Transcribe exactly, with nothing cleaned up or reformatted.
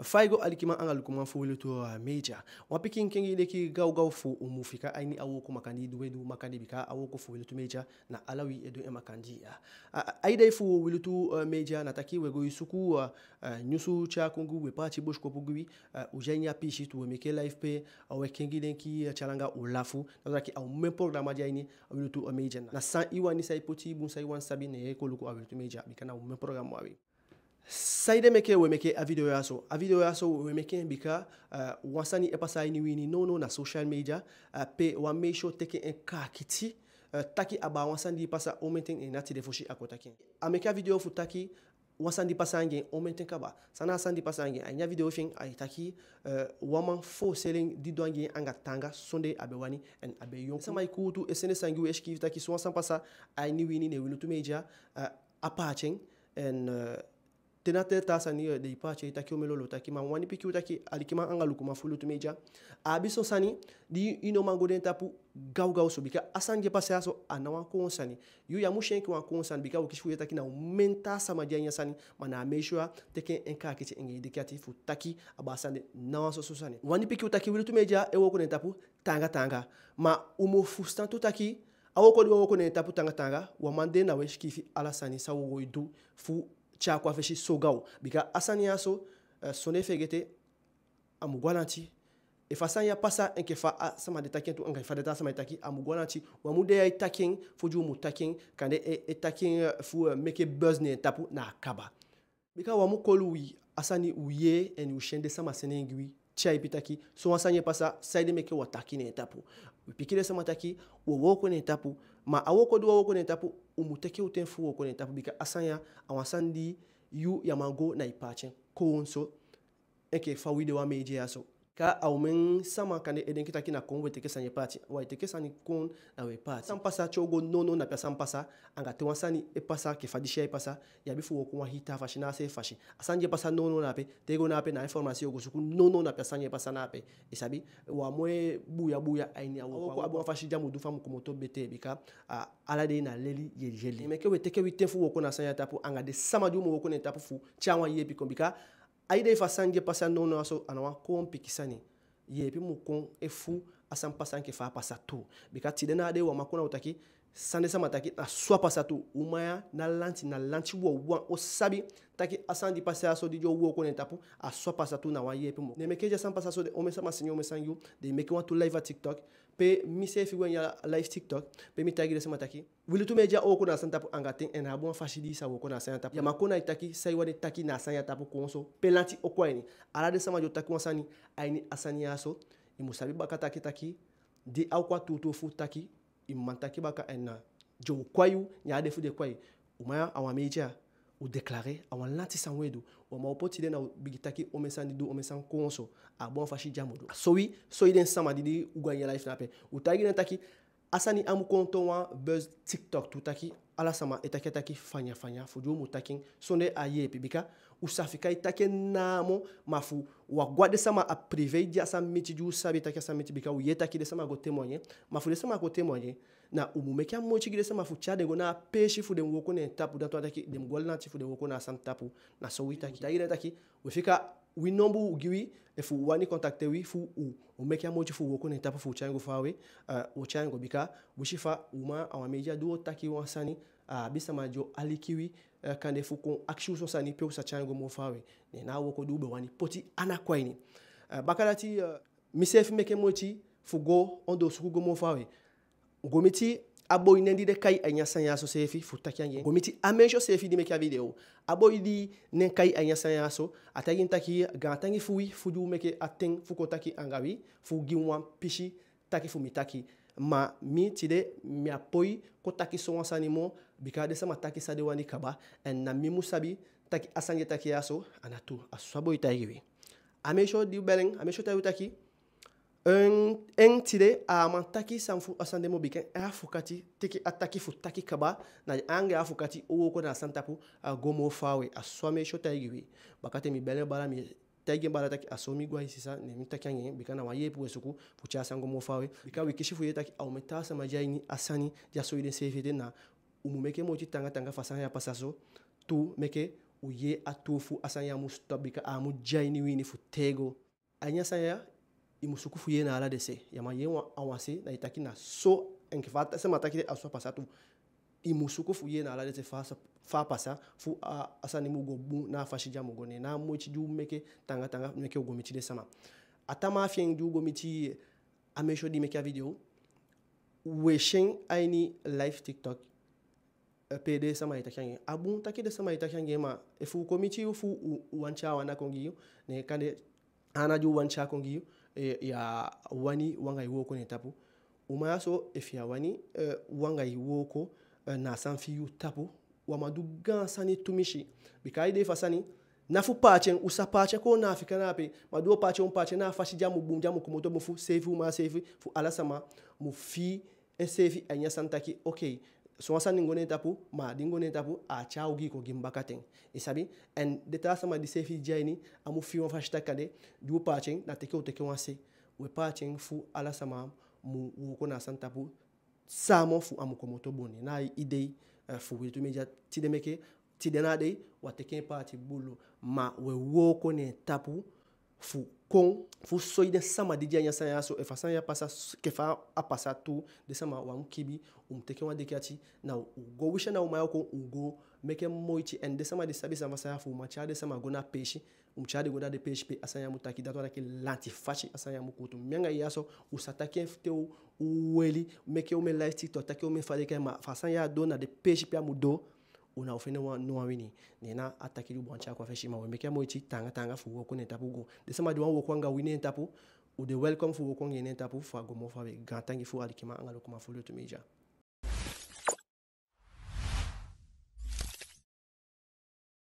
Fa i go, alikiman anga lukuman fu Wilutu, eh, Media. Wan pikin kengi denki gawgaw fu u mu fika a ini a wooko makandii di we du makandii, bika a wooko fu Wilutu Media na ala wi e du en makandii. A, a, a idei fu Wilutu, eh, Media na taki we go e suku, eh, eh, nyunsu tyai kon gi u, we paati bosikopu gi wi, eh, u de a ini a piisii tu, we meke live pe, eh, we kengi denki, eh, tyalanga u lafu. Na taki a omen programa de a ini a Wilutu, eh, Media. Na san i wani, san i poti bun, san i wani sabi, ne i e kon luku a Wilutu Media, bika na omen programa wi abi. Saide meke we meke a video ya so? A video ya so we meke en bika, eh, wan sani e pasa a ini wi ini nownow na social media, eh, pe wan meisyo teke en kaakiti, eh, taki abaa wan sani di pasa omen ten, en na tide fosi a kon taki en. A meke a video fu taki wan sani di pasa anga en omen ten kaba. San na a sani di pasa anga en? A ini a video fi en ai taki, eh, wan man foseli en didon anga en anga taanga sondee a be wani, en a be yonku. Sama e kuutu e sende sani gi u, e sikiifi taki so wan sani pasa a ini wi ini, ne Wilutu Media, eh, á paati en, en, eh, te na te taa sani, eh, den e paati, e taki omen lolo taki. Ma mi wani piki u taki, alikiman anga lukuman fu Wilutu Media, a abi son sani di i no man go den tapu gawgaw so, bika a sani di e pasa ya so a ná wan kowownu sani. Yu, ya mu si en enke wan kowownu sani, bika we kisi fu yee taki na omen taa sama de a ini a sani, ma na a meisyo ya teke en kaakiti anga en denki ati fu taki abaa a sani de, ná wan soso sani. Mi wani piki u taki Wilutu Media e wooko na en tapu taanga taanga. Ma u mu fusutan tu taki a wooko di u e wooko na en tapu taanga taanga, wan man de na we sikiifi ala sani san u o go e du fu tyai kon a fesi so gaw. Bika a sani ya so, eh, sondee fegete, a mu go a lanti. Efu a sani ya pasa enke fa a sama de taki en tu, anga fa den taa sama e taki, a mu go a lanti. U á mu de ya e taki en fu di u mu taki en, kande e, e taki en, eh, fu, eh, meke buzz na en tapu, na a kaba. Bika u á mu koli wi, a sani u yee en u si en, den sama sende en gi wi, tyaipi taki so wan sani e pasa, saide meke u á taki na en tapu? We piki den sama taki u o wooko na en tapu, ma a wooko di u o wooko na en tapu, u mu teke u ten fu wooko na en tapu, bika a sani ya a wan sani di yu, ya man go na i paati en kowownu so enke fa wi de wan media ya so. Ka a omen sama kande e denki taki na kowownu we teke sani e paati. U á e teke sani kowownu, na we paati. San pasa te u go nownow na pe a sani pasa, anga te wan sani e pasa enke fa disi ya e pasa, i abi fu wooko wan hii taa fasi na a seefi fasi. A sani di e pasa nownow na ape, te i go na ape na informasi yu o go suku nownow na pe a sani e pasa na ape. I sabi, u á mu e buya buya a ini a wooko. A wooko abi wan fasi di a mu du fu a mu komoto betee, bika, ah, ala dei na leli ye leli. Meke we teke wi ten fu wooko na a sani ya tapu, anga den sama di u mu wooko na en tapu fu tyai wan yeepi kon, bika a idei fu a sani di e pasa nownow ya so, a ná wan kowownu pikin sani. Yeepi mu kon efu a sani pasa enke fa a pasa tu. Bika tide na a dei u á man kon na u taki san den sama taki, na so a pasa tu. U man ya na lanti, na lanti wawan o sabi taki a sani di pasa ya so di u o wooko na en tapu, a so a pasa tu, na wan yeepi mu kon. Ne meke di a sani pasa so, den omen sama sende omen sani gi u, den meke wantu live a TikTok, pe mi seefi go a ini a live TikTok, pe mi taigi den sama taki Wilutu Media o wooko na a sani tapu anga ten, en a abi wan fasi di i sa wooko na a sani ya tapu. Ya man kon na i taki san i wani taki na a sani ya tapu kowownu so, pe lanti o kon a ini. Ala den sama di o taki wan sani a ini a sani ya so, i mu sabi baka taki taki di a o kon a tuutuu fu taki, i mu man taki baka, en na den o kon a yu, ne a de fu den kon a yu. U man ya a wan media, u déclarer, a wan lanti sani we du. U á man opo tide na u bigin taki omen sani di du omen sani kowownu so. A abi wan fasi di a mu du. A so wi soi den sama di, di u go a ini a live na ape. U taigi den taki a sani á mu kon toon wan buzz TikTok tu taki ala sama e taki a taki fanya fanya, fu di u mu taki en sondee a yeepi, bika u sa fika e taki en namo, ma fu u á go a den sama a privé di a sani miti, di u sabi taki a sani miti, bika u yee taki den sama go témoigner, ma fu den sama go témoigner, na u mu meke a moiti gi den sama fu tyai den go na a peesi fu den wooko na en tapu, dati wani taki den mu go a lanti fu den wooko na a sani tapu. Na so wi taki. Taigi den taki we fika wi nombu gi wi, efu u wani contacter wi fu u, u meke a moiti fu wooko na en tapu fu u tyai en go faawe, eh, u o tyai en go, bika wi si fa u man a wan media, di u o taki wan sani, a abi sama di o aliki wi, eh, kande fu kon akisi u son sani pe u sa tyai en go moo faawe. Ne na a wooko di u be wani poti ana kon a ini. Eh, baka dati, eh, mi seefi meke moiti fu go ondoosuku go moo faawe. Go miti a boi nen di den kai a ini a sani ya so seefi fu taki anga en. Go miti a meisyo seefi di meke a video. A boi di nen kai a ini a sani ya so, a taigi mi taki gaantangi fu wi fu di u meke a ten fu kon taki anga wi, fu gi mi wan pisi taki fu mi taki. Ma mi tide mi á poi kon taki sowan sani moo, bika den sama taki san den wani kaba, en na mi mu sabi taki a sani di e taki ya so a ná tuu. A so a boi taigi wi. A meisyo di u beli en, a meisyo taigi u taki en, en tide a á man taki san fu a sani de moo, bika en afokati teke a taki fu taki kaba, na anga en afokati o wooko na a sani tapu, a go moo faawe. A so a meisyo taigi wi. Bakaten mi beli en baala, mi taigi en baala taki a so mi go a i sisa, ne mi taki anga en, bika na wan yeepi we suku fu tyai a sani go moo faawe. Bika wi kisi fu yee taki a omen taa sama di a ini a sani di a soi denseefi ete, na u mu meke moiti taanga taanga fu a sani ya pasa so, tu meke u yee a tuu fu a sani ya mu stop, bika a á mu de a ini wi ini fu tego. A ini a sani ya, i mu suku fu yee na ala den se. Ya man yee wan, a wan se, na i taki na so, enke fa a sama taki de, a so a pasa tu. I mu suku fu yee na ala den se fa a sa, fa a pasa, fu a, a sani mu go bun na a fasi di a mu go. Ne na a moiti di u meke taanga taanga, meke u go miti den sama. A taa man fi en di u go miti, a meisyo di meke a video, we si en a ini live TikTok, eh, pe den sama e taki anga en. A bun taki den sama e taki anga en, ma efu u kon miti yu fu u, u wani tyai a wan ana kon gi yu, ne kande a ana di u wani tyai kon gi yu, eh, ya wani u anga yu wooko na en tapu. U man ya so, efu ya wani, eh, u anga yu wooko, eh, na a sani fi yu tapu, u á man du gaan sani tumisi. Bika a idee fu a sani, na fu paati en, u sa paati en kon na Afiikan ape, ma di u o paati en, u paati en na a fasi di a mu bun, di a mu komoto bun fu seefi u man seefi, fu ala sama mu fii enseefi a ini a sani taki, ok, so wan sani di go na en tapu, ma di go na en tapu, a á tyai ogii kon gi mi bakaten. I sabi? En den taa sama di seefi de a ini, a mu fii wan fasi taki kande, di u paati en, na teke u teke wan se. We paati en fu ala sama mu wooko na a sani tapu, samen fu a mu komoto bun. Ne na a idee, eh, fu Wi Lutu Media tide meke, tide na a dei, u á teke en paati bulu, ma we wooko na en tapu, fu kon, fu soi den sama di de a ini a sani ya so, efu a sani ya pasa, enke fa a pasa tu, den sama, u á mu kibi, u mu teke wan deki ati, na u go wisi, na u man ya kon, u go meke moiti, en den sama di sabi san fa a sani ya, fu u man tyai den sama go na peesi, u mu tyai den go na den peesi pe a sani ya mu taki, dati wani taki lanti fasi a sani ya mu kuutu. Mi anga yu ya so, u sa taki en fu te u weli, meke u meke live TikTok, taki u meke fa den e kai, ma fa a sani ya doo na den peesi pe a mu doo, u ná o fende wan, no wan wini. Ne na a taki di u be wani tyai kon a fesi, ma we meke a moiti taanga taanga fu wooko na en tapu go. Den sama di wani wooko anga wi na en tapu, u de welkom fu wooko anga en na en tapu fu a go moo faawe. Gaantangi fu alikiman anga lukuman fu Wi Lutu Media.